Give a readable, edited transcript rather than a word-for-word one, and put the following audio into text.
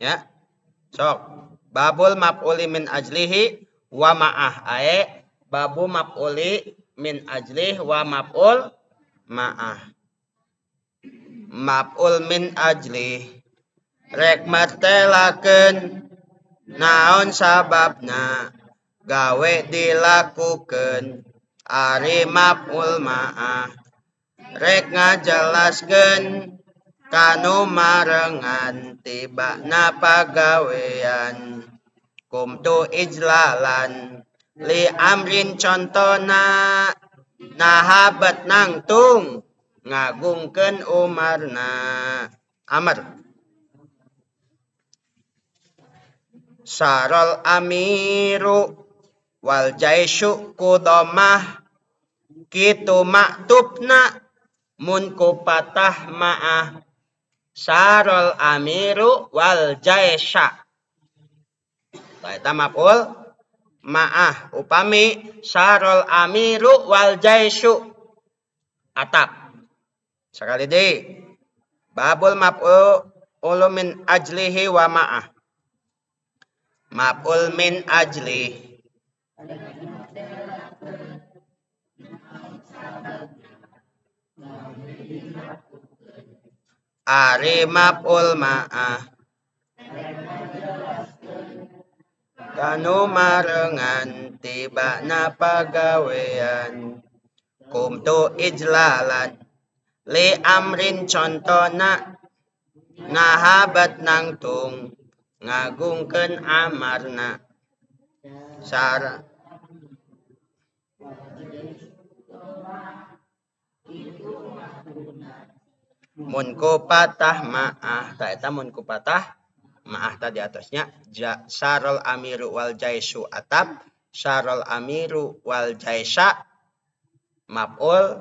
Ya. Sok. Babul maf'uli min ajlihi wa ma'ah. Ae babu maf'uli min ajlih wa maf'ul ma'ah. Maf'ul min ajlih rek martelakeun naon sababna gawe dilakukeun ari maf'ul ma'ah rek ngajelaskeun kanu marengan tibana pagawean kumtu ijlalan li amrin contona nahabat nangtung ngagungkeun umarna amr sarol amiru wal jaisyu kudomah kitu maktubna mun ku patah ma'ah sarol amiru wal jaisya eta maf'ul ma'ah upami sarol amiru wal jaisyu atap sekali deui babul maf'ul min ajlihi wa ma'ah maf'ul min ajli ari maf'ul ma'ah kanu marengan tibana pagawean kumtu ijlalan li amrin contona nahabat nangtung ngagungkeun amarna sara mun ku patah ma'ah ta eta mun ku patah ma'ah tadi atasnya ja, sarol amiru wal jaisu atap sarol amiru wal jaisa maf'ul